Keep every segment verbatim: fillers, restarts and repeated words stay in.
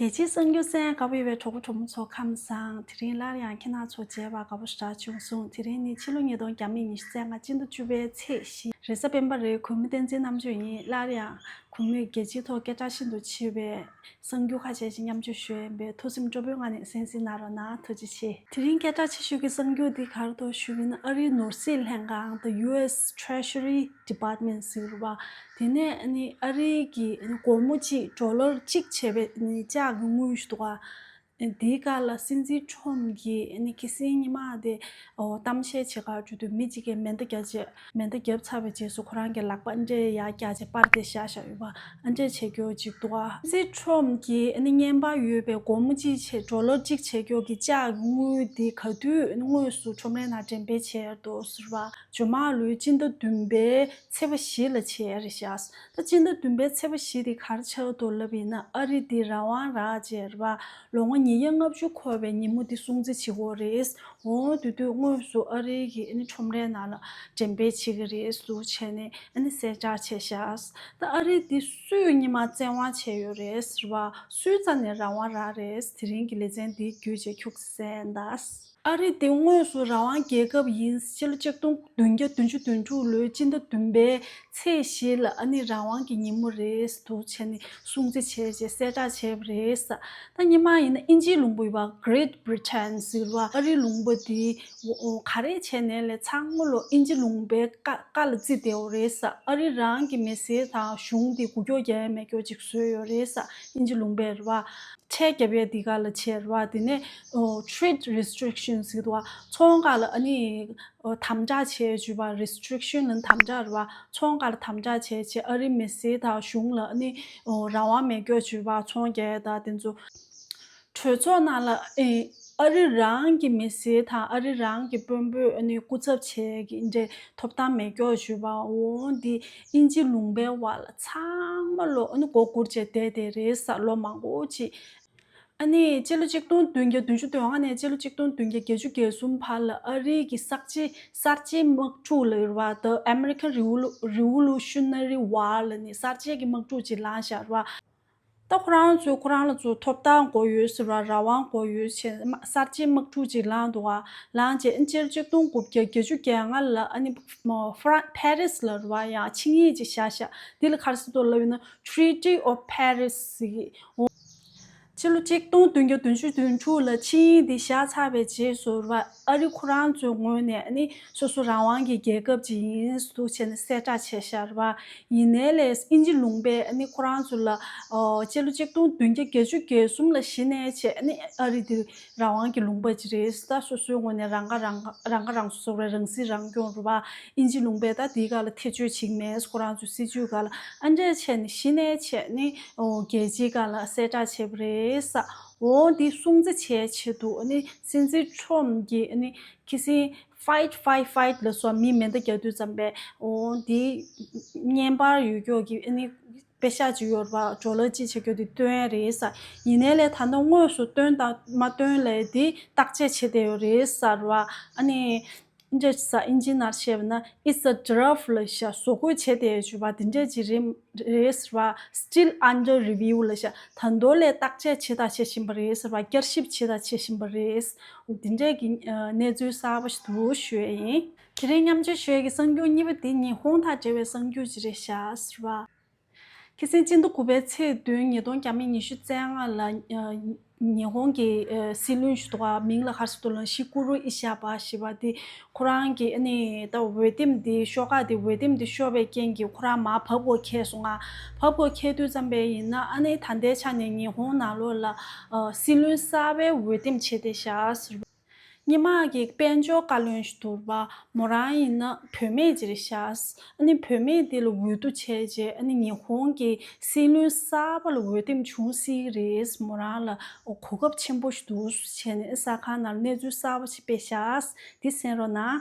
རྒྱལ་སྤྱིའི་གསར་འགྱུར་གསན་དགའ་པོ་ཡོད་པའི་གྲོགས་པོ་གྲོགས་མོ་ཚོ་ཁམས་བཟང་། དེ་རིང་སླར་ཡང་ཁྱེད་རང་ཚོ་མཇལ་བར་དགའ་པོ་ཞེ་དྲག་བྱུང་སོང་། དེ་རིང་ནི་ཕྱི་ལོ་ཉིས་སྟོང་ཉི་ཤུ་རྩ་ལྔ་སྤྱི་ཟླ་བཅུ་པའི་ཚེས་བཞི་རེས་གཟའ་སྤེན་པ་རེད། གུས་མོ་བསྟན་འཛིན་རྣམ་དཔྱོད་ཡིན། སླར་ཡང་གུས་མོས་རྒྱལ་སྤྱིའི་ཐོག་སྐད་གྲགས་ཤིན་ཏུ་ཆེ་བའི་གསར་འགྱུར་ཁ་ཤས་ཤིག་མཉམ་སྤྱོད་ཞུ་ཡས་ཡིན་པས་ཐུགས་སེམས་སྤྲོ་པོའི་ངང་ནས་གསན་གཟིགས་གནང་རོགས་གནང་། ཐུགས་རྗེ་ཆེ། དེ་རིང་སྐད་གྲགས་ཆེ་ཤོས་ཀྱི་གསར་འགྱུར་འདི་ག་རེ་འདུག་ཞུས་པ་ཡིན་ན། ཨ་རིའི་ནོར་སྲིད་ལྷན་ཁང་དང་ཡུ་ཨེས་ཊི་རེ་ཤ་རི་ཌི་པཱར་ཊི་མེན་ཊི་ཟེར་བ། དེ་ནས་ཨ་ནི་ཨ་རིའི་གི་ཨ་ནི་སྒོར་མོ་གཅིག་ཌོ་ལར་གཅིག་བྱས་པའི་ཨ་ནི་ལྕགས་ཀྱི་དངུལ་ཞིག་འདུག་ག། དེའི་སྐོར་ལ་སྲིད་འཛིན་ཊྲམ་གྱིས་ཨ་ནི་ཁ་སང་ཉི་མ་དེ་ཨོ་གཏམ་བཤད་བྱེད་གར་འགྲོ་དུས་མི་གཅིག་གིས་མེ་མདའ་བརྒྱབ་བྱས། མེ་མདའ་བརྒྱབ་ཚར་བའི་རྗེས་སུ་ཁོ་རང་གི་ལག་པ་ཨ་འདྲས་ཡར་བཀྱགས་བྱས་སྤར་ཏེ་བཞག་བཞག་ཡོད་པ། ཨ་འདྲས་བྱེད་རྒྱུ་ཅིག་འདུག་ག། སྲིད་འཛིན་ཊྲམ་གྱིས་ཨ་ནི་བརྙན་པར་ཡོད་པའི་སྒོར་མོ་གཅིག་བྱས་ཌོ་ལར་གཅིག་བྱེད་རྒྱུ་གི་ལྕགས་ཀྱི་དངུལ་དེ་ག་དུས་དངོས་སུ་ཁྲོམ་རའི་ནང་འགྲེམས་སྤེལ་བྱས་འདུག་ཟེར་བ། ཇོ་མ་ལོའི་སྤྱི་ཟླ་བདུན་པའི་ཚེས་པ་བཞི་ལ་བྱས་རེད་ཤག། ད་སྤྱི་ཟླ་བདུན་པའི་ཚེས་པ་བཞི་དེ་ག་རེ་ཆགས་འདུག་ལབ་ཡིན་ན། ཨ་རི་འདི་རང་དབང་རག་བྱས་རེད་བ། ལོ་ངོ་ཉིས་བརྒྱ་ལྔ་བཅུ་འཁོར་བའི་ཉིན་མོ་འདི་སྲུང་བརྩི་བྱེད་ཀྱི་ཡོད་རེད། འོ་དེ་དུས་དངོས་སུ་ཨ་རིའི་གི་ཨ་ནི་ཁྲོམ་རའི་ནང་ལ་འགྲེམས་སྤེལ་བྱེད་ཀྱི་རེད་ཟེར་བྱས་ནས་ཨ་ནི་གསལ་བསྒྲགས་བྱས་ཤག། ད་ཨ་རི་འདི་སུས་སྔོན་མ་བཙན་དབང་བྱས་ཡོད་རེད་ཟེར་བ། སུའི་རྩ་ནས་རང་དབང་རག་རེད། དེ་རིང་གི་ལེ་ཚན་འདི་བརྒྱུད་བྱས་ཁྱུག་ཙམ་གསན་ད། ཨ་རི་དེ་དངོས་སུ་རང་དབང་རྒྱལ་ཁབ་ཡིན། ཕྱི་ལོ་ཆིག་སྟོང་བདུན་བརྒྱ་བདུན་ཅུ་དོན་དྲུག་ལོའི་སྤྱི་ཟླ་བདུན་པའི་ཚེས་བཞི་ལ་ཨ་ནི་རང་དབང་གི་ཉིན་མོ་རེད་འདུག་བྱས་ནས་སྲུང་བརྩི་བྱས་རྗེས་གསལ་བསྒྲགས་བྱས་པ་རེད། ད་སྔོན་མ་ཡིན་ན་དབྱིན་ཇིའི་ལུང་པ་ཡོད་པ། Great Britain ཟེར་བ། ཨ་རིའི་ལུང་པ་དེ་ག་རེ་བྱས་ནའི་ལས་ཚང་མ་ལོ་དབྱིན་ཇི་ལུང་པའི་བཀའ་བཀའ་ལ་བརྩི་བསྡད་ཡོད་རེད། ཨ་རི་རང་གི་མི་སེར་དང་གཞུང་དེ་འགུལ་སྐྱོད་རྒྱག་ཡ་མེད་སྐྱོ་ཅིག་བཟོས་ཡོད་རེད། དབྱིན་ཇི་ལུང་པས་རེད་བ། ཁྲལ་རྒྱབ་ཡས་འདི་ག་ལ་བྱས་རེད་བ། དེ་ནས་ཨོ་trade restrictions ཟེར་འདུག་བ། ཚོང་ཁང་ལ་ཨ་ནི་ཨོ་དམ་དྲག་བྱས་བྱས་པ། restriction ལ་དམ་དྲག་རེད་བ། ཚོང་ཁང་ལ་དམ་དྲག་བྱས་བྱས་ཨ་རི་མི་སེར་དང་གཞུང་ལ་ཨ་ནི་ཨོ་རང་དབང་མེད་སྐྱོ་བྱས་པ། ཚོང་རྒྱག་ཡས་དང་དེ་ཚོ། གྲོས་ཚོགས་ནང་ལ་ཨེ་ཨ་རི་རང་གི་མི་སེར་དང་ཨ་རི་རང་གི་དཔོན་པོས་ཨ་ནི་སྐུ་ཚབ་བྱས་ཀྱི་འདྲ་ཐོབ་ཐང་མེད་སྐྱོ་བྱས་པ། འོ་འདི་དབྱིན་ཇི་ལུང་པའི་བར་ལ་ཚང་མ་ལོ་ཨ་ནི་མགོ་སྒུར་བྱས་བསྡད་དེ་རེད་ས། ལོ་མང་པོ་ཅིག། ཨ་ནི་སྤྱི་ལོ་ཆིག་སྟོང་བདུན་བརྒྱ་བདུན་ཅུ་དོན་ལྔ་ནས་སྤྱི་ལོ་ཆིག་སྟོང་བདུན་བརྒྱ་བརྒྱད་ཅུ་གྱ་གསུམ་བར་ལ་ཨ་རིའི་གི་གསར་བརྗེ་གསར་བརྗེའི་དམག་འཁྲུག་ལ་རེད་བ། The American Revolu- Revolutionary War ལ་ནི་གསར་བརྗེ་གི་དམག་འཁྲུག་ཅིག་ལངས་བཞག་རེད་བ། ད་ཁོ་རང་ཚོས་ཁོ་རང་ལ་ཚོ་ཐོབ་ཐང་དགོས་ཡོད་ཟེར་བ། རང་དབང་དགོས་ཡོད་ཟེར་གསར་བརྗེའི་དམག་འཁྲུག་ཅིག་ལངས་འདུག་བ། ལངས་རྗེས་ཨ་ནི་སྤྱི་ལོ་ཆིག་སྟོང་དགུ་བརྒྱ་བརྒྱད་ཅུ་གྱ་ལྔ་ལ་ཨ་ནི་ཕ- ཕ- Paris ལ་རེད་བ། ཡང་ཆིངས་ཡིག་ཅིག་བཞག་བཞག། འདི་ལ་ག་རེ་ཟེར་འདུག་ལབ་ཡིན་ན་Treaty of Paris ཟེར་གི། འོ། ཕྱི་ལོ་ཆིག་སྟོང་བདུན་བརྒྱ་བདུན་ཅུ་དོན་དྲུག་ལ་ཆིངས་ཡིག་འདི་བཞག་ཚར་བའི་རྗེས་སུ་རེད་བ། ཨ་རི་ཁོ་རང་ཚོའི་ངོས་ནས་ཨ་ནི་སོ་སོ་རང་དབང་གི་རྒྱལ་ཁབ་ཅིག་ཡིན་འདུག་བྱས་ནས་གསལ་བསྒྲགས་བྱས་བཞག་རེད་བ། ཡིན་ནའི་ལས་དབྱིན་ཇི་ལུང་པས་ཨ་ནི་ཁོ་རང་ཚོ་ལ་ཨོ་སྤྱི་ལོ་ཆིག་སྟོང་བདུན་བརྒྱ་བརྒྱད་ཅུ་གྱ་གསུམ་ལ་གཞི་ནས་བྱས་ཨ་ནི་ཨ་རི་འདི་རང་དབང་གི་ལུང་པ་ཅིག་རེད། ད་སོ་སོའི་ངོས་ནས་རང་ཁ་རང་རང་ཁ་རང་གསོ་ཟེར་བའི་རང་སྲིད་རང་སྐྱོང་རེད་བ། དབྱིན་ཇི་ལུང་པས་ད་དེའི་སྒང་ལ་ཐེ་བྱུས་བྱེད་ཀྱི་མེད། ཁོ་རང་ཚོའི་སྲིད་བྱུས་སྒང་ལ་ཨ་འདྲས་བྱས་ནས་གཞི་ནས་བྱས་ནས་ཨོ་རྒྱལ་སྤྱིའི་སྒང་ལ་གསལ་བསྒྲགས་བྱས་པ་རེད་ས། འོ་འདི་སྲུང་བརྩི་བྱས་ཆེད་དུ་ཨ་ནི་སྲིད་འཛིན་ཁྲོམ་གྱིས་ཨ་ནི་ཁ་སང་Fight Fight Fight ལབ་སོགས་མི་མེ་མདའ་རྒྱག་དུས་ཙམ་པས་འོ་འདི་བརྙན་པར་ཡོད་ཀྱོག་གི་ཨ་ནི་པེ་ཤག་ཅིག་ཡོད་རེད་བ། ཌོ་ལར་གཅིག་བྱེད་ཀྱོག་དེ་བཏོན་ཡ་རེད་ས། ཡིན་ནའི་ལས་ད་ལྟ་དངོས་སུ་བཏོན་དང་མ་བཏོན་ལས་དེ་བརྟག་དཔྱད་བྱེད་བསྡད་ཡོད་རེད་ས་རེད་བ། ཨ་ནི་འདྲ་ས་དབྱིན་ཇིའི་ནང་བཤད་པ་ན་It's a draft ལབ་ཤག། བཟོ་བཀོད་བྱས་ཏེ་ཡོད་ཅུ་བ་དེ་འདྲས་ཅིག་རེད་རེད་ཟེར་བ། Still under review ལབ་ཤག། ད་དུང་ལས་བརྟག་དཔྱད་བྱེད་དང་བྱེད་བཞིན་པ་རེད་ཟེར་བ། བསྐྱར་ཞིབ་བྱེད་དང་བྱེད་བཞིན་པ་རེད། དེ་འདྲས་ཀྱི་གནས་ཚུལ་གསར་པ་ཞིག་འདུག་ཞུ་ཡས་ཡིན། དེ་རིང་མཉམ་སྤྱོད་ཞུ་ཡས་ཀྱི་གསར་འགྱུར་གཉིས་པ་དེ་ཉི་ཧོང་དང་འབྲེལ་བའི་གསར་འགྱུར་ཅིག་རེད་ཤག་ཟེར་བ། ཁ་སང་སྤྱི་ཟླ་དགུ་པའི་ཚེས་བདུན་ཉིས་སྟོང་ཉི་ཤུ་རྩ་ལྔ་ལ་ཉི་ཧོང་གི་སྲིད་བློན་ཞིག་འདུག་ག། མིང་ལ་ག་རེ་ཟེར་འདུག་ལབ་ན་ཤི་ཀུ་རུ་ཨི་ཤ་བ་ཞེས་པ་དེ་ཁོ་རང་གི་ཨ་ནི་ད་འོས་འདེམས་དེ་ཤོག་ཁག་དེ་འོས་འདེམས་དེ་ཤོར་བའི་རྐྱེན་གྱིས་ཁོ་རང་མར་བབས་དགོས་འཁེལ་སོང་ང་། བབས་དགོས་འཁེལ་དུས་ཙམ་པས་ཡིན་ན་ཨ་ནི་ད་ལྟའི་ཆ་ནས་ཉི་ཧོང་ནང་ལོགས་ལ་སྲིད་བློན་གསར་པའི་འོས་འདེམས་བྱས་ཏེ་བཞག་ཟེར་བ། སྔོན་མ་གི་དཔལ་འབྱོར་བཀའ་བློན་ཞིག་འདུག་པ། མོ་རང་ཡིན་ན་བུད་མེད་ཅིག་རེད་ཤག། ཨ་ནི་བུད་མེད་དེ་ལ་འོས་བསྡུ་བྱས་རྗེས་ཨ་ནི་ཉི་ཧོང་གི་སྲིད་བློན་གསར་པ་ལ་འོས་འདེམས་བྱུང་སྲིད་ཀྱི་རེད། མོ་རང་ལ་གོ་སྐབས་ཆེན་པོ་ཞིག་འདུག་བྱས་ནས་གསར་ཁང་ནང་ལ་གནས་ཚུལ་གསར་པ་ཞིག་སྤེལ་ཤག། འདི་གསན་རོགས་གནང་།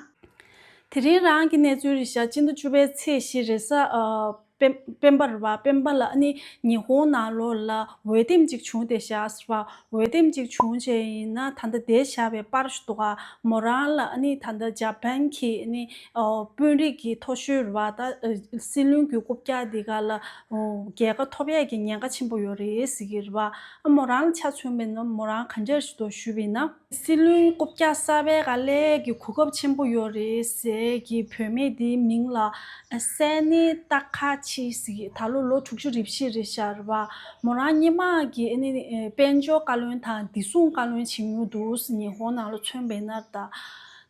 དེ་རིང་རང་གི་གནས་ཚུལ་རེད་ཤག། སྤྱི་ཟླ་བཅུ་པའི་ཚེས་བཞི་རེས་གཟའ་ཨ། སྤེན་སྤེན་པ་རེད་པ། སྤེན་པ་ལ་ཨ་ནི་ཉི་ཧོང་ནང་ལོགས་ལ་འོས་འདེམས་ཅིག་བྱུང་བསྡད་ཤག་ཟེར་བ། འོས་འདེམས་ཅིག་བྱུང་བྱས་ཡིན་ན་ད་ལྟ་བསྡད་བཞག་པའི་པར་ཞིག་འདུག་ག་མོ་རང་ལ་ཨ་ནི་ད་ལྟ་ཇ་པན་གྱི་ཨ་ནི་ཨོ་དཔོན་རིགས་ཀྱི་མཐོ་ཤོས་རེད་པ། ད་ཨ་སྲིད་བློན་གྱི་རྐུབ་བཀྱག་འདི་ག་ལ་ཨོ་རྒྱལ་ཁ་ཐོབ་ཡས་ཀྱི་ཉེན་ཁ་ཆེན་པོ་ཡོད་རེད་ཟེར་གྱི་རེད་པ། ཨ་མོ་རང་ལ་ཆ་མཚོན་པ་ཡིན་ན་མོ་རང་ག་འདྲ་ཞིག་འདུག་ཞུས་པ་ཡིན་ན། སྲིད་བློན་རྐུབ་བཀྱག་གསར་པའི་སྒང་ལ་གི་གོ་སྐབས་ཆེན་པོ་ཡོད་རེད་ཟེར་གྱི་བུད་མེད་དེའི་མིང་ལ་སན་ནི་ཏཱ་ཁ་ཆི་ཟེར་གྱི། ད་ལོ་ལོ་དྲུག་ཅུ་རེ་བཞི་རེད་ཤག་རེད་པ། མོ་རང་སྔོན་མ་གི་ཨ་ནི་དཔལ་འབྱོར་བཀའ་བློན་དང་བདེ་སྲུང་བཀའ་བློན་བྱེད་མྱོང་འདུག་ཟེར། ཉི་ཧོང་ནང་ལ་མཚོན་པ་ཡིན་ན་ད། ད་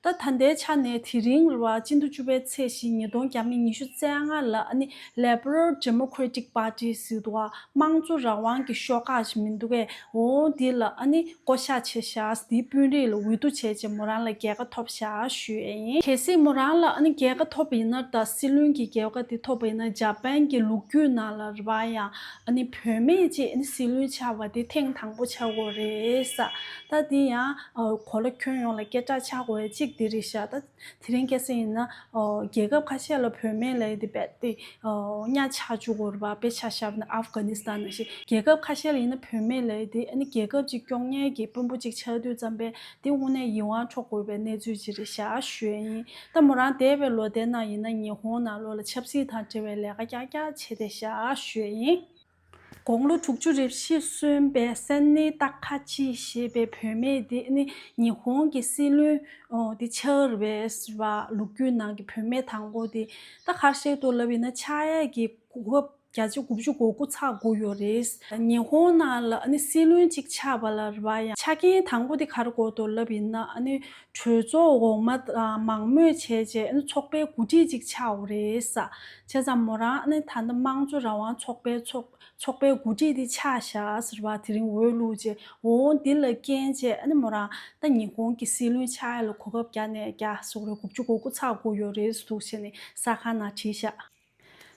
ད་ལྟའི་ཆ་ནས་དེ་རིང་རེད་པ། སྤྱི་ཟླ་བཅུ་པའི་ཚེས་བཞི་ཉིས་སྟོང་ཉི་ཤུ་རྩ་ལྔ་ལ་ཨ་ནི་Liberal Democratic Party ཟེར་འདུག་ག་དམངས་གཙོ་རང་དབང་གི་ཤོག་ཁག་ཞིག་མི་འདུག་གས། འོ་འདི་ལ་ཨ་ནི་བསྐོ་བཞག་བྱས་ཤག་འདིའི་དཔོན་རིགས་ལ་འོས་བསྡུ་བྱས་རྗེས་མོ་རང་ལ་རྒྱལ་ཁ་ཐོབ་ཤག་ཞུ་ཡས་ཡིན། གལ་སྲིད་མོ་རང་ལ་ཨ་ནི་རྒྱལ་ཁ་ཐོབ་པ་ཡིན་ན། ད་སྲིད་བློན་གྱི་རྒྱལ་ཁ་དེ་ཐོབ་པ་ཡིན་ན། ཇ་པན་གྱི་ལོ་རྒྱུས་ནང་ལ་རེད་པ། ཡང་ཨ་ནི་བུད་མེད་ཅིག་ཨ་ནི་སྲིད་བློན་ཆགས་པ་དེ་ཐེངས་དང་པོ་ཆགས་ཡོད་རེད་ས། ད་འདི་ཡང་ཨ་གོ་ལ་ཁྱོན་ཡོངས་ལ་སྐད་གྲགས་ཆགས་ཡོད་ཅིག་འདི་རེད་ཤག་ད་དེ་རིང་ཁ་སང་ཡིན་ན་ཨོ་རྒྱལ་ཁབ་ཁ་ཤས་ལ་བུད་མེད་ལབ་ཡས་དེ་རྦད་དེ་ཨོ་ཉག་ཆགས་བཅུག་ཡོད་རེད་པ། དཔེ་ཆ་བཞག་པ་ན་ཨབ་གྷ་ནི་སི་ཐན་ནང་བཞིན། རྒྱལ་ཁབ་ཁ་ཤས་ལ་ཡིན་ན་བུད་མེད་ལབ་ཡས་དེ་ཨ་ནི་རྒྱལ་ཁབ་ཅིག་སྐྱོང་མཁན་གྱི་དཔོན་པོ་ཅིག་ཆགས་དུས་ཙམ་པས་དེ་དངོས་གནས་ཡིད་དབང་འཕྲོག་དགོས་པའི་གནས་ཚུལ་ཅིག་རེད་ཤག་ཞུ་ཡས་ཡིན། ད་མོ་རང་འདས་པའི་ལོ་དེ་ནང་ཡིན་ན་ཉི་ཧོང་ནང་ལོགས་ལ་ཆབ་སྲིད་དང་འབྲེལ་བའི་ལས་ཀ་རྐྱང་རྐྱང་བྱས་བསྡད་ཤག་ཞུ་ཡས་ཡིན། དགུང་ལོ་དྲུག་ཅུ་རེ་བཞི་སོན་པའི་སན་ནི་ཏཱ་ཁ་ཆི་ཞེས་པའི་བུད་མེད་དེ་ནི་ཉི་ཧོང་གི་སྲིད་བློན་ཨོ་དེ་ཆགས་རེད་པས་ཟེར་བ། ལོ་རྒྱུས་ནང་གི་བུད་མེད་དང་པོ་དེ། ད་ག་རེ་བཤད་འདུག་ལབ་ཡིན་ན་ཆགས་ཡས་ཀྱི་གོ་སྐབས་བརྒྱ་ཆ་དགུ་བཅུ་གོ་དགུ་ཚར་དགོས་ཡོད་རེད། ཉི་ཧོང་ནང་ལ་ཨ་ནི་སྲིད་བློན་གཅིག་ཆགས་པ་ལ་རེད་པ། ཡང་ཆ་རྐྱེན་དང་པོ་དེ་ག་རེ་དགོས་འདུག་ལབ་ཡིན་ན། ཨ་ནི་གྲོས་ཚོགས་འོག་མ་མང་མོས་བྱས་རྗེས་ཨ་ནི་ཚོགས་པའི་འགོ་ཁྲིད་ཅིག་ཆགས་ཡོད་རེད་ས། བྱས་ཙང་མོ་རང་ཨ་ནི་ད་ལྟ་དམངས་གཙོ་རང་དབང་ཚོགས་པའི་ཚོགས་ཚོགས་པའི་འགོ་ཁྲིད་དེ་ཆགས་ཤག་ཟེར་བ། དེ་རིང་འོས་བླུགས་རྗེས་འོ་འདི་ལ་རྐྱེན་བྱས་ཨ་ནི་མོ་རང་ད་ཉི་ཧོང་གི་སྲིད་བློན་ཆགས་ཡས་ལ་གོ་སྐབས་བརྒྱ་ནས་བརྒྱ་སོགས་རེད། དགུ་བཅུ་གོ་དགུ་ཚར་དགོས་ཡོད་རེད་འདུག་བྱས་ནས་གསར་ཁང་ནང་བྲིས་ཤག་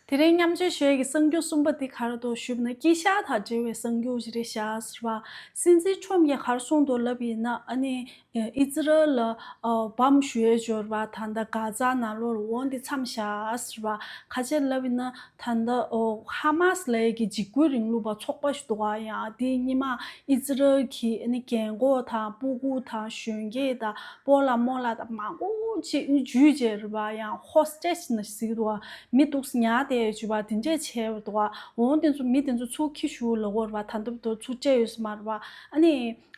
དེ་རིང་མཉམ་སྤྱོད་ཞུ་ཡས་ཀྱི་གསར་འགྱུར་གསུམ་པ་འདི་ག་རེ་འདུག་ཞུས་པ་ན། དཀྱིལ་ཤག་དང་འབྲེལ་བའི་གསར་འགྱུར་ཞིག་རེད་ཤག་ཟེར་བ། སྲིད་འཛིན་ཁྲོམ་གྱིས་ག་རེ་གསུངས་འདུག་ལབ་ཡིན་ན། ཨ་ནི་ཨི་ཛི་རལ་ལ་ཨ་བམ་གཞུ་ཡས་ཡོད་རེད་པ། ད་ལྟ་གྷ་ཛ་ནང་ལོགས་ལ། འོ་འདི་མཚམས་བཞག་ཟེར་བ། ག་རེ་ལབ་ཡིན་ན་ད་ལྟ་ཨོ་ཧ་མ་སི་ལབ་ཡས་ཀྱི་འཇིགས་སྐུལ་རིང་ལུགས་པ་ཚོགས་པ་ཞིག་འདུག་ག་ཡང་དེ་སྔོན་མ་ཨི་ཛི་རལ་གྱི་ཨ་ནི་རྒན་གོག་དང་སྤུ་གུ་དང་གཞོན་སྐྱེས་དང་སྤོ་ལགས་རྨོ་ལགས་དང་མང་པོ་ཅིག་འཇུས་བྱས་རེད་པ། ཡང་ཧོ་སི་ཊེཇ་ནང་ཟེར་གྱི་འདུག་ག་མི་འདུག་ཉར་བསྡད་ཡོད་ཅེས་པ་དེ་འདྲས་བྱས་འདུག་ག་འོ་དེ་ཚོ་མི་དེ་ཚོ་ཚུར་ཁྱེར་ཤོག་ལབ་ཀྱི་ཡོད་རེད་པ། ད་ལྟ་བར་དུ་ཚུར་སྤྲད་ཡོད་ས་མ་རེད་པ། ཨ་ནི་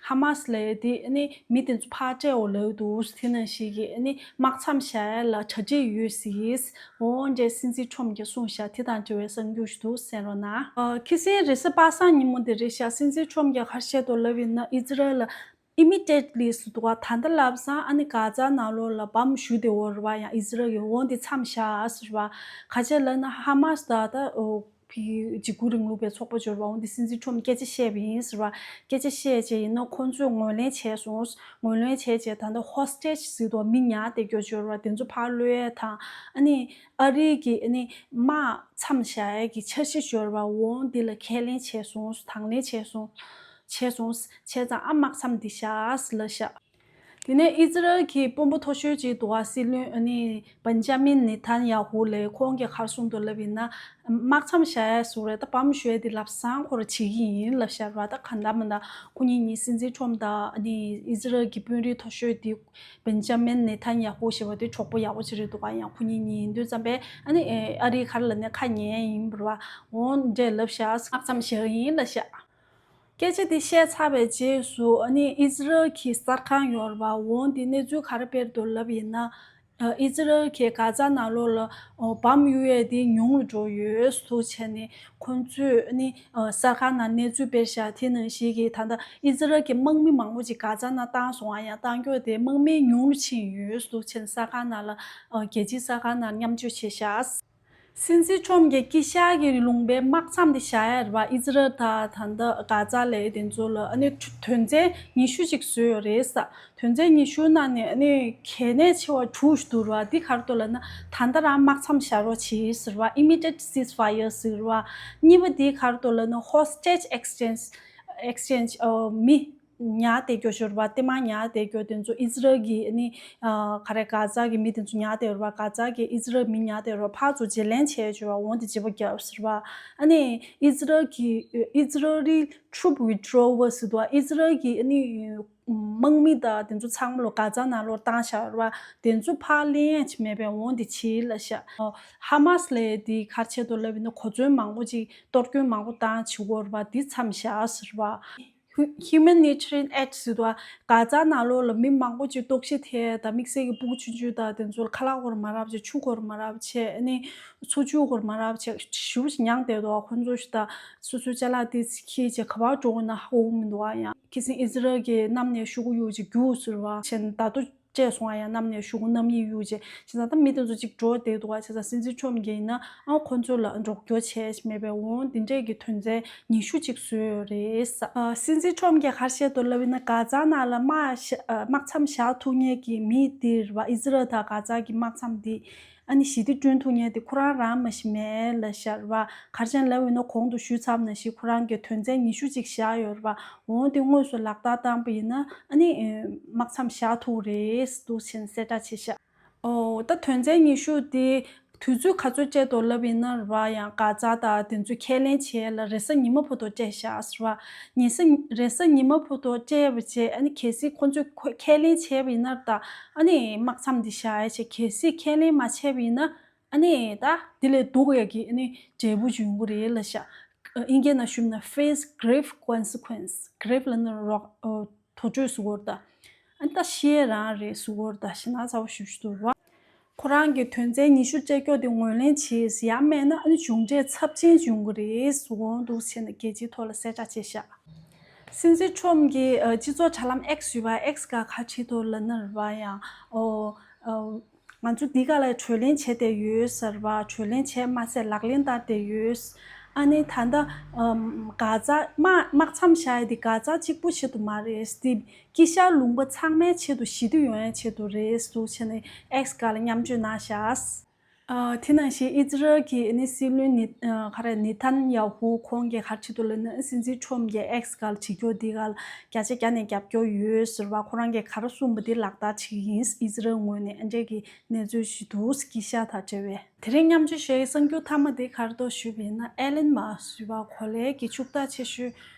ཧ་མ་སི་ལབ་ཡས་དེ་ཨ་ནི་མི་དེ་ཚོ་ཕར་སྤྲད་འོ་ལབ་འདུག་དེ་ནང་བཞིན་གྱི་ཨ་ནི་དམག་མཚམས་བཞག་ཡས་ལ་གྲ་སྒྲིག་ཡོད་ཟེར། འོ་འདྲས་སྲིད་འཛིན་ཁྲོམ་གྱིས་གསུངས་ཤག་དེ་དང་འབྲེལ་བའི་གསར་འགྱུར་ཞིག་འདུག་གསན་རོགས་གནང་། ཨ་ཁ་སང་རེས་གཟའ་པ་སངས་ཉིན་མོ་དེ་རེད་ཤག་སྲིད་འཛིན་ཁྲོམ་གྱིས་ག་རེ་བཤད་འདུག་ལབ་ཡིན་ན། ཨི་ཛི་རལ་ལ་ཨི་མི་ཌི་ཡེ་ཊི་ལི་ཟེར་འདུག་ག་ད་ལྟ་ལམ་སང་ཨ་ནི་གྷ་ཛ་ནང་ལོགས་ལ་བམ་གཞུ་བསྡད་ཡོད་རེད་པ། ཡང་ཨི་ཛི་རལ་གྱིས། འོ་འདི་མཚམས་བཞག་ཟེར་བ། ག་རེ་ལབ་ན་ཧ་མ་སི་དང་ད་ཨོ་འཇིགས་སྐུལ་རིང་ལུགས་པའི་ཚོགས་པ་འབྱོར་བ། འོ་འདི་སྲིད་འཛིན་ཁྲོམ་སྐད་ཆ་བཤད་པ་ཡིན་ཟེར་བ། སྐད་ཆ་བཤད་བྱས་ཡིན་ན་ཁོང་ཚོས་ངོས་ལེན་བྱས་སོང་། ངོས་ལེན་བྱས་བྱས་ད་ལྟ་ཧོ་སི་ཊེཇ་ཟེར་དུས་མི་ཉར་བསྡད་རྒྱུ་འབྱོར་བ་དེ་ཚོ་ཕར་གློད་ཡས་དང་། ཨ་ནི་ཨ་རི་གི་ཨ་ནི་དམག་མཚམས་བཞག་ཡས་ཀྱི་འཆར་གཞི་འབྱོར་བ། འོ་འདི་ལ་ཁས་ལེན་བྱས་སོང་། དང་ལེན་བྱས་སོང་། བྱས་སོང་། བྱས་ཙང་ཨ་དམག་མཚམས་འདི་བཞག་ལབ་ཤག་དེ་ནས་ཨི་ཛི་རལ་གྱི་དཔོན་པོ་མཐོ་ཤོས་ཅིག་འདུག་ག་སྲིད་བློན་ཨ་ནི་བན་ཇ་མིན་ནེ་ཐན་ཡ་ཧུ་ལབ། ཁོང་གིས་ག་རེ་གསུངས་འདུག་ལབ་ཡིན་ན། དམག་མཚམས་བཞག་ཡས་ཟེར་རེད། ད་བམ་གཞུ་ཡས་དེ་ལམ་སང་ཁོ་རང་བྱེད་ཀྱི་ཡིན་ལབ་ཤག་རེད་པ། ད་གང་ལྟར་མིན་ད་ཁོ་གཉིས་གཉིས་སྲིད་འཛིན་ཁྲོམ་དང་ཨ་ནི་ཨི་ཛི་རལ་གྱི་དཔོན་རིགས་མཐོ་ཤོས་དེ་བན་ཇ་མིན་ནེ་ཐན་ཡ་ཧུ་ཞེས་པ་དེ་གྲོགས་པོ་ཡག་པོ་ཅིག་རེད་འདུག་ག་ཡང་ཁོ་གཉིས་གཉིས་ཡིན་དུས་ཙམ་པས་ཨ་ནི་ཨ་རིའི་ག་རེ་ལབ་ན་ཁ་ཉན་ཡིན་པ་རེད་པ། འོ་འདྲས་ལབ་ཤག་དམག་མཚམས་བཞག་གི་ཡིན་ལབ་ཤག་སྐད་ཆ་འདི་བཤད་ཚར་བའི་རྗེས་སུ་ཨ་ནི་ཨི་ཛི་རལ་གྱི་གསར་ཁང་ཡོད་རེད་པ། འོ་འདི་གནས་ཚུལ་ག་རེ་སྤེལ་འདུག་ལབ་ཡིན་ན། ཨ་ཨི་ཛི་རལ་གྱིས་གྷ་ཛ་ནང་ལོགས་ལ་ཨོ་བམ་གཡུག་ཡས་འདི་ཉུང་རུ་འགྲོ་ཡོད་འདུག་བྱས་ནས་ཁོང་ཚོས་ཨ་ནི་ཨ་གསར་ཁང་ནང་གནས་ཚུལ་སྤེལ་ཤག་དེ་ནང་བཞིན་གྱི་ད་ལྟ་ཨི་ཛི་རལ་གྱི་དམག་མི་མང་པོ་ཅིག་གྷ་ཛ་ནང་བཏང་སོང་། ཨ་ཡང་བཏང་རྒྱུ་དེ་དམག་མི་ཉུང་རུ་ཕྱིན་ཡོད་འདུག་བྱས་ནས་གསར་ཁང་ནང་ལ་ཨ་རྒྱལ་སྤྱིའི་གསར་ཁང་ནང་མཉམ་སྤྱོད་བྱས་ཤག་སྲིད་འཛིན་ཁྲོམ་གྱིས་དཀྱིལ་ཤག་གི་ལུང་པའི་དམག་མཚམས་དེ་བཞག་ཡ་རེད་པ། ཨི་ཛི་རལ་དང་ད་ལྟ་གྷ་ཛ་ལབ་དེ་ཚོ་ལ་ཨ་ནི་དོན་ཚན་ཉི་ཤུ་ཅིག་བཟོས་ཡོད་རེད་ས། དོན་ཚན་ཉི་ཤུ་ནང་ནས་ཨ་ནི་གལ་གནད་ཆེ་བ་དྲུག་ཞིག་འདུག་རེད་པ། འདི་ག་རེ་འདུག་ལབ་ན། ད་ལྟ་རང་དམག་མཚམས་བཞག་རོགས་གྱིས་ཟེར་བ། Immediate ceasefire ཟེར་བ། གཉིས་པ་འདི་ག་རེ་འདུག་ལབ་ན། Hostage exchange, exchange ཨ་མི། ཉར་བསྡད་རྒྱུ་ཞོར་བ་ལྟད་མོ་ཉར་བསྡད་རྒྱུ་དེ་ཚོ་ཨི་ཛི་རལ་གྱི་ཨ་ནི་ག་རེ་གྷ་ཛ་གི་མི་དེ་ཚོ་ཉར་བསྡད་ཡོད་རེད་བ། གྷ་ཛ་གི་ཨི་ཛི་རལ་མི་ཉར་བསྡད་ཡོད་རེད་བ། ཕར་ཚུར་བརྗེ་ལེན་བྱས་ཡོད་རེད་བ། འོང་དེ་བརྗེ་པོ་བརྒྱབ་ཟེར་བ། ཨ་ནི་ཨི་ཛི་རལ་གྱི་ཨི་ཛི་རལ་ཊུ་རུཔ་ཝི་ཌི་རོ་ཝལ་ཟེར་བ། ཨི་ཛི་རལ་གྱི་ཨ་ནི་དམག་མི་དང་དེ་ཚོ་ཚང་མ་ལོ་གྷ་ཛ་ནང་ལོགས་བཏང་བཞག་ཡོད་རེད་བ། དེ་ཚོ་ཕར་ལེན་ཡ་ཅིག་མེད་པའི་འོང་དེ་བྱེད་ལབ་ཤག་ཧ་མ་སི་ལབ་དེ་ག་རེ་བྱེད་འདུག་ལབ་ཡིན་ན་གོ་མཚོན་མང་པོ་ཅིག་གཏོར་སྐྱོན་མང་པོ་བཏང་བྱེད་ཀྱི་ཡོད་རེད་བ། དེ་མཚམས་བཞག་ཟེར་བ། ཧུ- Humanitarian aid ཟེར་དུས་གྷ་ཛ་ནང་ལོགས་ལ་མི་མང་པོ་ཅིག་ལྟོགས་ཤི་ཐེབས་དང་དམིགས་བསལ་གྱི་སྤུ་གུ་ཆུང་ཆུང་དང་དེ་ཚོ་ལ་ཁ་ལག་དགོས་ར་མ་རག་བྱས། ཆུ་དགོས་ར་མ་རག་བྱས། ཨ་ནི་འཚོ་བཅུད་དགོས་ར་མ་རག་བྱས། ཞེ་པོ་ཞིག་མྱངས་བསྡད་འདུག་ཁོང་ཚོ་ཞིག་དང་སོ་སོའི་ཅ་ལག་དེ་ཁྱེར་བྱས་ག་པར་འགྲོ་དགོས་ན་ཧ་གོ་གི་མི་འདུག་ཡང་ཁ་སང་ཨི་ཛི་རལ་གྱིས་གནམ་ནས་ཤོག་གུ་གཡུག་བྱས་རྒྱུགས་ཟེར་བ་བྱས་ནས་ད་དུང་བཅད་སོང་བ། ཡང་གནམ་ནས་ཤོག་གུ་གནམ་ཡིག་གཡུག་བྱས། བྱས་ཙང་ད་མི་དེ་ཚོ་གཅིག་འགྲོ་བསྡད་འདུག་བ། བྱས་ཙང་སྲིད་འཛིན་ཁྲོམ་གྱིས་ཡིན་ན་ཨ་ཁོ་ཚོ་ལ་རོགས་སྐྱོར་བྱས་མེད་པའི་འོང་འདི་འདྲས་ཀྱི་དོན་ཚན་ཉི་ཤུ་གཅིག་བཟོས་ཡོད་རེད་ས། ཨ་སྲིད་འཛིན་ཁྲོམ་གྱིས་ག་རེ་བཤད་འདུག་ལབ་ཡིན་ན་གྷ་ཛ་ནང་ལ་དམག་བཞག་ཨ་དམག་མཚམས་བཞག་ཐུབ་མཁན་གྱི་མི་དེ་རེད་བ། ཨི་ཛི་རལ་དང་གྷ་ཛ་གི་དམག་མཚམས་དེ་ཨ་ནི་ཞི་བདེ་བསྐྲུན་ཐུབ་མཁན་དེ་ཁོ་རང་རང་མ་གཞི་མེད་ལབ་བཤད་རེད་བ། ག་རེ་བྱས་ནས་ལབ་ཡིན་ན་གོང་དུ་ཞུས་ཚར་བ་ནང་བཞིན་ཁོ་རང་གིས་དོན་ཚན་ཉི་ཤུ་གཅིག་བཞག་ཡོད་རེད་བ། འོང་དེ་དངོས་སུ་ལག་བསྟར་བཏང་པ་ཡིན་ན་ཨ་ནི་དམག་མཚམས་བཞག་ཐུབ་རེད་འདུག་བྱས་ནས་གསལ་བསྒྲགས་བྱས་ཤག་ཨོ། ད་དོན་ཚན་ཉི་ཤུ་དེ་དུས་ཚོད་ག་ཚོད་སྤྲད་འདུག་ལབ་ཡིན་ན་རེད་བ། ཡང་གྷ་ཛ་དང་དེ་ཚོ་ཁས་ལེན་བྱས་ལ་རེས་གཟའ་ཉི་མ་བར་དུ་སྤྲད་བཞག་ཟེར་བ། ཉི་ཤུ་རེས་གཟའ་ཉི་མ་བར་དུ་སྤྲད་པ་བྱས། ཨ་ནི་གལ་སྲིད་ཁོང་ཚོས་ཁོ་ཁས་ལེན་བྱས་པ་ཡིན་ན་ད་ཨ་ནི་དམག་མཚམས་འདི་བཞག་ཡ་བྱས། གལ་སྲིད་ཁས་ལེན་མ་བྱས་པ་ཡིན་ན་ཨ་ནི་ད་དེ་ལས་སྡུག་ཡ་གི་ཨ་ནི་འབྲས་བུ་འབྱུང་གི་རེད་ལབ་ཤག་ཨིན་སྐད་ནང་ཞུས་ན་face grave consequence། Grave ལབ་ན་རོགས་ཨོ། དོ་ཁྲོད་ཟེར་གྱི་ཡོད་རེད་ད། ཨ་ནི་ད་ཤི་ཡས་རང་རེད་ཟེར་གྱི་ཡོད་རེད་ད། ཞེད་སྣང་ཚ་པོ་ཞེ་པོ་ཞིག་འདུག་ར། ཁོ་རང་གིས་དོན་ཚན་ཉི་ཤུ་བཅད་སྐྱོ་དེ་ངོས་ལེན་བྱས། ཡང་མེད་ན་ཨ་ནི་མཇུག་འབྲས་ཚབས་ཆེན་འབྱུང་གི་རེད་ཟེར་གྱི་འདུག་བྱས་ནས་རྒྱལ་སྤྱིའི་ཐོག་ལ་གསལ་བསྒྲགས་བྱས་ཤག་སྲིད་འཛིན་ཁྲོམ་གྱིས་ཨ་སྤྱི་ཚོགས་དྲ་ལམ་X་ཞུས་པ། X་སྒང་ག་རེ་བྲིས་འདུག་ལབ་ན་རེད་བ། ཡང་ཨོ་ཨོ། ང་ཚོ་འདི་ག་ལ་གྲོས་གླེང་བྱས་བསྡད་ཡོད་ཟེར་བ། གྲོས་གླེང་བྱས་མ་ཟད་ལག་ལེན་བསྟར་བསྡད་ཡོད། ཨ་ནི་ད་ལྟ་ཨམ་གྷ་ཛ་དམག་དམག་མཚམས་བཞག་ཡ་དེ་གྷ་ཛ་གཅིག་པུ་ཆེད་དུ་མ་རེད། དེ་དཀྱིལ་ཤར་ལུང་པ་ཚང་མའི་ཆེད་དུ་ཞི་བདེ་ཡོང་ཡའི་ཆེད་དུ་རེད་ཟེར་བྱས་ནས་X་སྒང་ལ་མཉམ་སྤྱོད་གནང་ཤག་ཨ་དེ་ནང་བཞིན་ཨི་ཛི་རལ་གྱི་ཨ་ནི་སྲིད་བློན་ནི་ཨ་ག་རེ་ནི་ཐན་ཡ་ཧུ་ཁོང་གིས་ག་རེ་བྲིས་འདུག་ལབ་ན། སྲིད་འཛིན་ཁྲོམ་གྱིས་X་སྒང་ལ་བྲིས་རྒྱུ་འདི་ག་ལ་བརྒྱ་ཆ་བརྒྱ་ནས་རྒྱབ་སྐྱོར་ཡོད་ཟེར་བ། ཁོ་རང་གིས་ག་རེ་གསུངས་པ་འདི་ལག་བསྟར་བྱེད་ཀྱི་ཡིན། ཨི་ཛི་རལ་ངོས་ནས་ཨ་འདྲས་ཀྱི་གནས་ཚུལ་ཞིག་འདུག་དཀྱིལ་ཤར་དང་འབྲེལ་བའི། དེ་རིང་མཉམ་སྤྱོད་ཞུ་ཡའི་གསར་འགྱུར་མཐའ་མ་འདི་ག་རེ་འདུག་ཞུས་པ་ཡིན་ན། ཨེ་ལན་མཱ་སི་ཞུས་པ་གོ་ལའི་གི་ཕྱུག་བདག་ཆེ་ཤོས་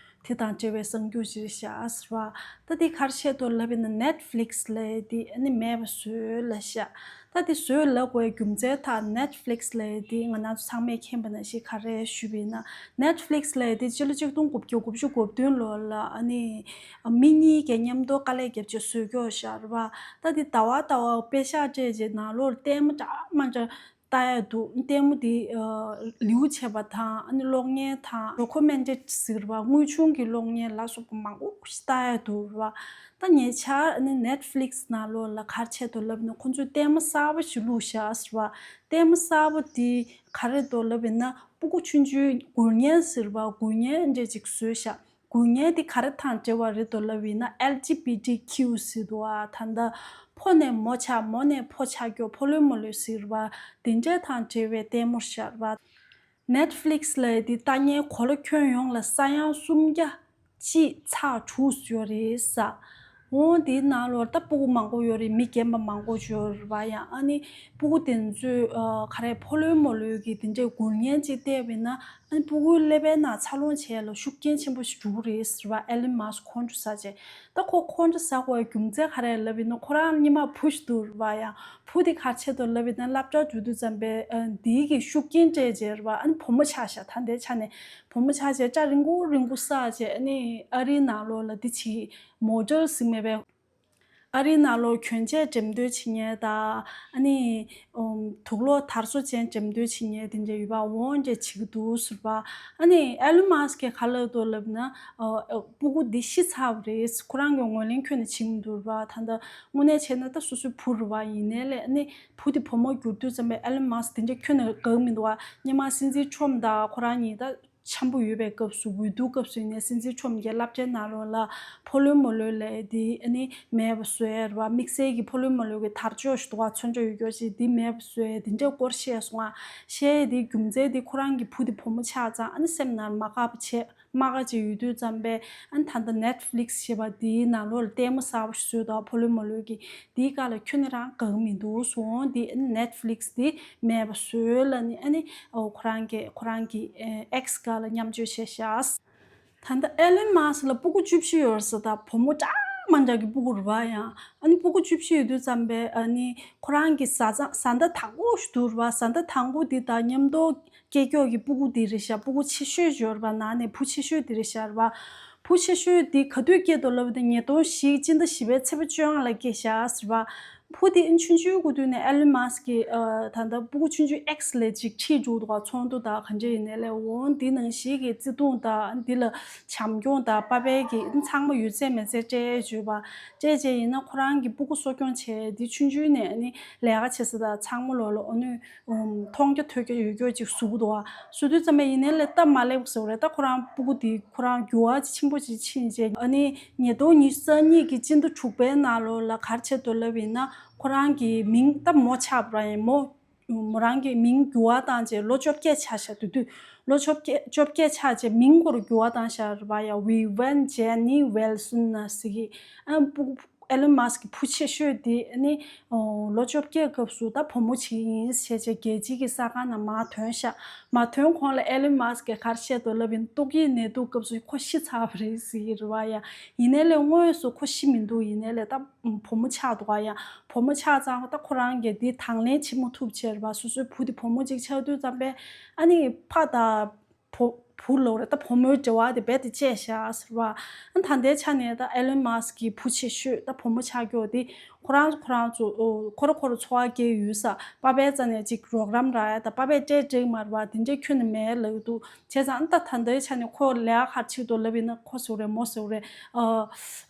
དེ་དང་འབྲེལ་བའི་གསར་འགྱུར་ཞིག་རེད་ཤག་ཟེར་བ། ད་འདི་ག་རེ་བཤད་འདུག་ལབ་ཡིན་ན། Netflix་ལབ་ཡ་འདི་ཨ་ནི་མེད་པ་བཟོས་ལབ་ཤག་ད་འདི་བཟོས་ལབ་དགོས་རྒྱུ་མཚན་དང་། Netflix་ལབ་ཡ་འདི་ང་རང་ཚོ་ཚང་མས་མཁྱེན་པ་ནང་བཞིན་ག་རེ་ཞུས་པ་ཡིན་ན། Netflix་ལབ་ཡ་འདི་སྤྱི་ལོ་ཆིག་སྟོང་དགུ་བརྒྱ་དགུ་བཅུ་གོ་བདུན་ལོ་ལ་ཨ་ནི་མི་གཉིས་ཀྱིས་མཉམ་དུ་དཀའ་ལས་བརྒྱབ་བྱས་བཟོས་ཀྱོག་ཤག་རེད་བ། ད་འདི་ཟླ་བ་ཟླ་བ་པེ་ཤག་སྤྲད་བྱས་ནང་ལོགས་ལ་ལྟད་མོ་འདྲ་མ་འདྲ་ལྟ་ཡ་འདུག་ལྟད་མོ་འདི་ཨ་ལེའུ་ཕྱེ་བ་དང་། ཨ་ནི་གློག་བརྙན་དང་། ཌོ་ཀུ་མེན་ཊ་རི་ཟེར་བ། དངོས་བྱུང་གི་གློག་བརྙན་ལ་སོགས་པ་མང་པོ་ཞིག་ལྟ་ཡ་འདུག་རེད་བ། ད་ཉེ་ཆར་ཨ་ནི་Netflix་ནང་ལོགས་ལ་ག་རེ་བྱས་འདུག་ལབ་ན། ཁོང་ཚོས་ལྟད་མོ་གསར་པ་ཞིག་བླུགས་ཤག་ཟེར་བ། ལྟད་མོ་གསར་པ་འདི་ག་རེ་འདུག་ལབ་ཡིན་ན། སྤུ་གུ་ཆུང་ཆུང་འགུལ་བརྙན་ཟེར་བ། འགུལ་བརྙན་འདྲ་ཅིག་བཟོས་ཤག་འགུལ་བརྙན་འདི་ག་རེ་དང་འབྲེལ་བ་རེད་འདུག་ལབ་ཡིན་ན། ཨེལ་ཇི་བི་ཊི་ཀིའུ་ཟེར་འདུག་ཨ། ད་ལྟ་ཕོ་ནས་མོ་ཆགས། མོ་ནས་ཕོ་ཆགས་ཀྱོག་ཕོ་ལོས་མོ་ལོས་ཟེར་བ། དེ་འདྲ་དང་འབྲེལ་བའི་ལྟད་མོ་ཤར་བ། Netflix་ལབ་ཡ་འདི་ལྟ་མཁན་གོ་ལ་ཁྱོན་ཡོངས་ལ་ས་ཡ་སུམ་བརྒྱ་གཅིག་ཚེག་དྲུག་ཡོད་རེད་ས། འོ་འདིའི་ནང་ལོགས་ད་སྤུ་གུ་མང་པོ་ཡོད་རེད། མི་རྒན་པ་མང་པོ་ཡོད་རེད་བ། ཡང་ཨ་ནི་སྤུ་གུ་དེ་ཚོས་ཨ་ག་རེ་ཕོ་ལོས་མོ་ལོས་ཀྱི་དེ་འདྲའི་འགུལ་བརྙན་ཅིག་བལྟས་པ་ཡིན་ན། ཨ་ནི་སྤུ་གུའི་ཀླད་པའི་ནང་འཚར་ལོངས་བྱེད་ཡ་ལ་ཤུགས་རྐྱེན་ཆེན་པོ་ཞིག་འགྲོ་གི་རེད་ཟེར་བ། ཨེ་ལན་མཱ་སི་ཁོང་ཁྲོ་ཟ་བྱས། ད་ཁོ་ཁོང་ཁྲོ་ཟ་དགོས་པའི་རྒྱུ་མཚན་ག་རེ་ལབ་ཡིན་ན། ཁོ་རང་སྔོན་མ་བུ་ཞིག་འདུག་རེད་བ། ཡང་བུ་དེ་ག་རེ་བྱས་འདུག་ལབ་ཡིན་ན། སློབ་གྲྭ་འགྲོ་དུས་ཙམ་པའི་ཨ་འདིའི་གི་ཤུགས་རྐྱེན་སྤྲད་བྱས་རེད་བ། ཨ་ནི་བུ་མོ་ཆགས་ཤག་ད་ལྟའི་ཆ་ནས་བུ་མོ་ཆགས་བྱས་སྐྲ་རིང་པོ་རིང་པོ་བསགས་བྱས། ཨ་ནི་ཨ་རིའི་ནང་ལོགས་ལ་འདི་བྱེད། མོ་ཌེལ་ཟེར་མེད་པའི། ཨ་རིའི་ནང་ལོགས་གྱོན་ཆས་འགྲེམས་སྟོན་བྱེད་མཁན་དང་། ཨ་ནི་ཨམ་དུག་ལོག་དར་སོ་ཅན་འགྲེམས་སྟོན་བྱེད་མཁན་དེ་འདྲ་ཡོད་པ། འོ་འདྲ་བྱེད་ཀྱི་འདུག་ཟེར་བ། ཨ་ནི་ཨེ་ལན་མཱ་སི་ཀིས་ག་ལབ་འདུག་ལབ་ན། ཨ་སྤུ་གུ་འདི་ཤི་ཚར་བ་རེད། ཁོ་རང་གིས་ངོས་ལེན་ཁྱོན་ནས་བྱེད་ཀྱི་མི་འདུག་རེད་བ། ད་ལྟ་དངོས་གནས་བྱས་ན་ད་སོ་སོའི་བུ་རེད་བ། ཡིན་ནའི་ལས་ཨ་ནི་བུ་དེ་བུ་མོ་འགྱུར་དུས་ཙམ་པའི་ཨེ་ལན་མཱ་སི་དེ་འདྲ་ཁྱོན་ནས་དགའ་གི་མི་འདུག་བ། སྔོན་མ་སྲིད་འཛིན་ཁྲོམ་དང་ཁོ་རང་གཉིས་ད་འཆམ་པོ་ཡོད་པའི་སྐབས་སུ། འོས་བསྡུ་སྐབས་སུ་ཡིན་ནའི་སྲིད་འཛིན་ཁྲོམ་གྱིས་སློབ་གྲྭའི་ནང་ལོགས་ལ་ཕོ་ལོས་མོ་ལོས་ལབ་ཡ་དེ་ཨ་ནི་མེད་པ་བཟོས་རེད་བ། དམིགས་བསལ་གྱི་ཕོ་ལོས་མོ་ལོས་ཀྱི་དར་ལྕོག་ཞིག་འདུག་བ། མཚོན་ཆ་ཡོད་རྒྱུ་ཞིག་དེ་མེད་པ་བཟོས་ཡ་དེ་འདྲའི་སྐོར་བཤད་སོང་ང་། བཤད་ཡ་དེའི་རྒྱུ་མཚན་དེ་ཁོ་རང་གི་བུ་དེ་བུ་མོ་ཆགས་ཙང་ཨ་ནི་སེམས་ནང་མ་དགའ་བ་བྱས། རྨ་ཁ་ཅིག་ཡོད་དུས་ཙམ་པས་ཨ་ནི་ད་ལྟ་Netflix་ཞེས་པ་དེའི་ནང་ལོགས་ལ་ལྟད་མོ་གསར་པ་ཞིག་བཟོས་འདུག་ཕོ་ལོས་མོ་ལོས་ཀྱི། དེའི་སྒང་ལ་ཁྱོན་ནས་རང་དགའ་གི་མི་འདུག་གསུངས། འོ་དེ་ཨ་ནི་Netflix་དེ་མེད་པ་བཟོས་ལབ་ནས་ཨ་ནི་ཨོ་ཁོ་རང་གི་ཁོ་རང་གི་ཨེ་X་སྒང་ལ་མཉམ་སྤྱོད་བྱས་ཤག་ད་ལྟ་ཨེ་ལོན་མཱ་སི་ལ་སྤུ་གུ་བཅུ་བཞི་ཡོད་རེད་ཟེར། ད་བུ་མོ་འདྲ་མ་འདྲ་གི་སྤུ་གུ་རེད་པ། ཡང་ཨ་ནི་སྤུ་གུ་བཅུ་བཞི་ཡོད་དུས་ཙམ་པས་ཨ་ནི་ཁོ་རང་གི་བཟའ་ཚང་བཟའ་ཟླ་དང་པོ་ཞིག་འདུག་རེད་པ། བཟའ་ཟླ་དང་པོ་འདི་དང་མཉམ་དུ་སྐྱེས་མགྱོགས་ཀྱི་སྤུ་གུ་འདི་རེད་ཤག་སྤུ་གུ་ཆེ་ཤོས་ཡོད་རེད་པ། ནང་ནས་བུ་ཆེ་ཤོས་འདི་རེད་ཤག་རེད་པ། བུ་ཆེ་ཤོས་འདི་ག་དུས་སྐྱེས་འདུག་ལབ་དུས་ཉིས་སྟོང་བཞི་སྤྱི་ཟླ་བཞི་པའི་ཚེས་པ་བཅོ་ལྔ་ལ་སྐྱེས་ཤག་ཟེར་བ། བུ་དེ་ཨ་ནི་ཆུང་ཆུང་གི་དུས་ནས་ཨེ་ལོན་མཱ་སི་ཀྱི་ཨ་ད་ལྟ་སྤུ་གུ་ཆུང་ཆུང་X་ལས་ཅིག་ཁྲིད་འགྲོ་འདུག་ག་ཚོགས་འདུ་དང་ག་འདྲ་ཡིན་ནའི་ལས། འོ་འདི་ནང་བཞིན་གྱི་བརྩེ་དུང་དང་འདི་ལ་བྱམས་སྐྱོང་དང་པ་ཕའི་གི་ཨ་ནི་ཚང་མ་ཡོད་ཚད་མེད་ཚད་སྤྲད་བྱས་པ། སྤྲད་བྱས་ཡིན་ན་ཁོ་རང་གི་སྤུ་གུ་གསོ་སྐྱོང་བྱས་འདི་ཆུང་ཆུང་ནས་ཨ་ནི་ལས་ཀ་བྱེད་ས་དང་ཚང་མ་ལོག་ལ་ཨ་ནི་མཐོང་རྒྱ་ཐོས་རྒྱ་ཡོད་རྒྱུ་ཅིག་བཟོ་གི་འདུག་ག་བཟོ་དུས་ཙམ་པ་ཡིན་ནའི་ལས་སྟབས་མ་ལེགས་པ་ཟེར་བ་རེད། ད་ཁོ་རང་སྤུ་གུ་དེ་ཁོ་རང་འགྱུར་བ་ཆེན་པོ་ཅིག་ཕྱིན་བྱས་ཨ་ནི་ཉིས་སྟོང་ཉི་ཤུ་རྩ་གཉིས་ཀྱི་སྤྱི་ཟླ་དྲུག་པའི་ནང་ལོགས་ལ་ག་རེ་བྱས་འདུག་ལབ་ཡིན་ན་ཁོ་རང་གི་མིང་ད་མོ་ཆགས་པ་རང་ཡིན། མོ་མོ་རང་གི་མིང་འགྱུར་བ་བཏང་བྱས་ལོ་བཅོ་བརྒྱད་ཆགས་ཤག་དེ་དུས་ལོ་བཅོ་བརྒྱད་བཅོ་བརྒྱད་ཆགས་བྱས་མིང་སྐོར་འགྱུར་བ་བཏང་ཤག་རེད་པ། ཡ་Vivian Jenny Wilson་ཟེར་གི་ཨ་སྤུ་གུ་ཨེ་ལོན་མཱ་སི་ཀྱི་བུ་ཆེ་ཤོས་དེ་ནི་ལོ་བཅོ་བརྒྱད་སྐབས་སུ་ད་བུ་མོ་ཅིག་ཡིན་ཞེས་བྱས་རྒྱལ་སྤྱིའི་གི་གསར་ཁང་ནང་མར་ཐོན་ཤག་མར་ཐོན་གོང་ལ་ཨེ་ལོན་མཱ་སི་ཀྱིས་ག་རེ་བཤད་འདུག་ལབ་ཡིན། ཏོག་དབྱིབས་ནད་དུག་སྐབས་སུ་ཁོ་ཤི་ཚར་བ་རེད་ཟེར་གི་རེད་པ། ཡ་ཡིན་ནའི་ལས་དངོས་སུ་ཁོ་ཤི་མི་འདུག་ཡིན་ནའི་ལས་ད་བུ་མོ་ཆགས་འདུག་ག་ཡ་བུ་མོ་ཆགས་ཙང་ད་ཁོ་རང་གིས་དེ་དང་ལེན་བྱེད་མ་ཐུབ་བྱས་རེད་པ། སོ་སོའི་བུ་དེ་བུ་མོ་གཅིག་ཆགས་དུས་ཙམ་པས་ཨ་ནི་ཕ་དང་བུ་བུ་ལོག་རེད། ད་བུ་མོའི་འབྲེལ་བ་དེ་རྦད་དེ་བཅད་བཞག་ཟེར་བ། ཨ་ད་ལྟའི་ཆ་ནས་ད་ཨེ་ལོན་མཱ་སི་ཀྱི་བུ་ཆེ་ཤོས་ད་བུ་མོ་ཆགས་མགྱོགས་དེ་ཁོ་རང་ཁོ་རང་ཚོ་ཁོ་ར་ཁོ་ར་འཚོ་བ་སྐྱེལ་ཡོད་ས། པ་ཕའི་རྩ་ནས་ཅིག་རོགས་རམ་རག་ཡ་ད་པ་ཕས་སྤྲད་འགྲིག་མ་རེད་པ། དེ་འདྲའི་ཁྱོན་ནས་མེད་ལབ་ཀྱི་འདུག་བྱས་ཙང་ཨ་ད་ད་ལྟའི་ཆ་ནས་ཁོ་ལས་ཀ་ག་རེ་བྱེད་ཀྱི་འདུག་ལབ་ཡིན་ན་ཁོ་ཟེར་རེད་མོ་ཟེར་རེད། ཨ་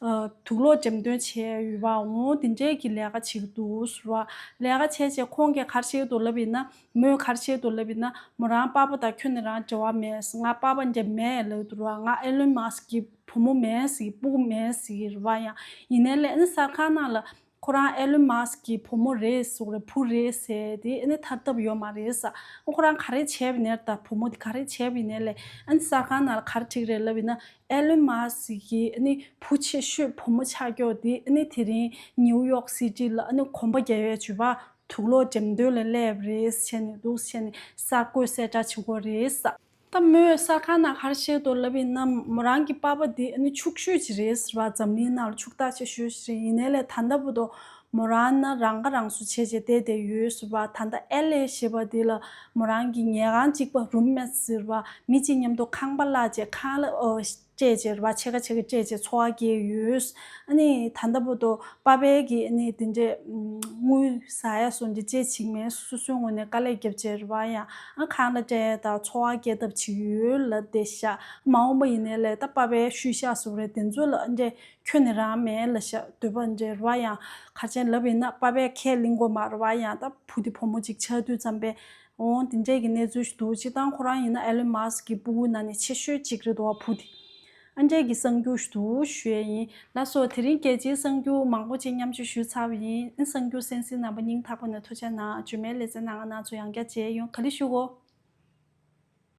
ཨ་དུག་ལོག་འགྲེམས་སྟོན་བྱས་ཡོད་པ། འོ་དེ་འདྲའི་གི་ལས་ཀ་བྱེད་ཀྱི་འདུག་ཟེར་བ། ལས་ཀ་བྱས་བྱས་ཁོང་གིས་ག་རེ་བྱེད་ཀྱི་འདུག་ལབ་ཡིན་ན། མོས་ག་རེ་བྱེད་ཀྱི་འདུག་ལབ་ཡིན་ན། མོ་རང་པ་ཕ་དང་ཁྱོན་ནས་རང་འབྲེལ་བ་མེད། ང་པ་ཕ་འདྲ་མེད་ལབ་འདུག་ར། ང་ཨེ་ལོན་མཱ་སི་ཀྱི་བུ་མོ་མེད་ཟེར་གི་སྤུ་གུ་མེད་ཟེར་གི་རེད་པ། ཡང་ཡིན་ནའི་ལས་ཨ་ནི་གསར་ཁང་ནང་ལ་ཁོ་རང་ཨེ་ལོན་མཱ་སི་ཀྱི་བུ་མོ་རེད་ཟེར་རེད། བུ་རེད་ཟེར་དེ་ཨ་ནི་ཐར་ཐབས་ཡོད་མ་རེད་ཟེར། ཁོ་རང་ག་རེ་བྱས་པ་ཡིན་ནའི་ད་བུ་མོ་དེ་ག་རེ་བྱས་པ་ཡིན་ནའི་ལས་ཨ་ནི་གསར་ཁང་ནང་ལ་ག་རེ་བྲིས་རེད་ལབ་ཡིན་ན། ཨེ་ལོན་མཱ་སི་ཀྱི་ཨ་ནི་བུ་ཆེ་ཤོས་བུ་མོ་ཆགས་མགྱོགས་དེ་ཨ་ནི་དེ་རིང་ནིའུ་ཡོག་སི་ཊི་ལ་ཨ་ནི་གོམ་པ་རྒྱག་ཡས་བྱུས་པ། དུག་ལོག་འགྲེམས་སྟོན་ལ་སླེབས་རེད་ཟེར་ནས་འདུག་ཟེར་ནས་གསར་འགོད་གསལ་བསྒྲགས་བྱེད་དགོས་རེད་ཟེར། ད་མོས་གསར་ཁང་ནང་ག་རེ་བཤད་འདུག་ལབ་ཡིན་ན། མོ་རང་གི་པ་ཕ་དེ་ཨ་ནི་ཕྱུག་ཤོས་ཅིག་རེད་ཟེར་བ། འཛམ་གླིང་ནང་ལ་ཕྱུག་བདག་ཆེ་ཤོས་ཤིག་རེད། ཡིན་ནའི་ལས་ད་ལྟ་བར་དུ་མོ་རང་ན་རང་ཁ་རང་གསོ་བྱས་བྱས་བསྡད་བསྡད་ཡོད་ཟེར་བ། ད་ལྟ་ཨེ་ལེ་ཞེས་པ་དེ་ལ་མོ་རང་གི་ཉལ་ཁང་གཅིག་པ་རུམ་མེཊ་ཟེར་བ་མི་གཅིག་མཉམ་དུ་ཁང་པ་གླ་བྱས་ཁང་གླ་ཨོ། སྤྲད་བྱས་རེད་པ། ཕྱེད་ཀ་ཕྱེད་ཀ་སྤྲད་བྱས་འཚོ་བ་སྐྱེལ་ཡོད། ཨ་ནི་ད་ལྟ་བར་དུ་པ་ཕའི་གི་ཨ་ནི་དེ་འདྲས་དངུལ་ཟ་ཡ་སོགས་འདི་བཅས་བྱེད་མེད། སོ་སོའི་ངོས་ནས་དཀའ་ལས་བརྒྱབ་བྱས་རེད་པ། ཡང་ཨ་ཁང་གླ་སྤྲད་ཡ་དང་འཚོ་བ་སྐྱེལ་ཐབས་བྱེད་ཡོད་ལབ་བསྡད་ཤག་མ་འོངས་པ་ཡིན་ནའི་ལས་ད་པ་ཕའི་ཤུལ་བཞག་སོགས་རེད། དེ་ཚོ་ལ་ཨ་འདྲས་ཁྱོན་ནས་རང་མེད་ལབ་ཤག་འདོད་པ་འདྲས་རེད་པ། ཡང་ག་རེ་བྱས་ལབ་ཡིན་ན་པ་ཕས་ཁས་ལེན་དགོས་མ་རེད་པ། ཡང་ད་བུ་དེ་བུ་མོ་གཅིག་ཆགས་དུས་ཙམ་པས། འོང་དེ་འདྲས་ཀྱི་གནས་ཚུལ་ཞིག་འདུག་སྤྱིར་བཏང་ཁོ་རང་ཡིན་ན་ཨེ་ལོན་མཱ་སི་ཀྱི་སྤུ་གུའི་ནང་ནས་ཆེ་ཤོས་གཅིག་རེད་འདུག་བ། བུ་དེ། ཨ་འདྲས་ཀྱི་གསར་འགྱུར་ཞིག་འདུག་ཞུ་ཡས་ཡིན། ལགས་སོ། དེ་རིང་རྒྱལ་སྤྱིའི་གསར་འགྱུར་མང་པོ་ཅིག་མཉམ་སྤྱོད་ཞུས་ཚར་བ་ཡིན། གསར་འགྱུར་གསན་གཟིགས་གནང་བ་སྙིང་ཐག་པ་ནས་ཐུགས་རྗེ་གནང་། རྗེས་མའི་ལེ་ཚན་ནང་ང་རང་ཚོ་ཡང་བསྐྱར་མཇལ་ཡོང་། ག་ལེ་ཞུ་གོ།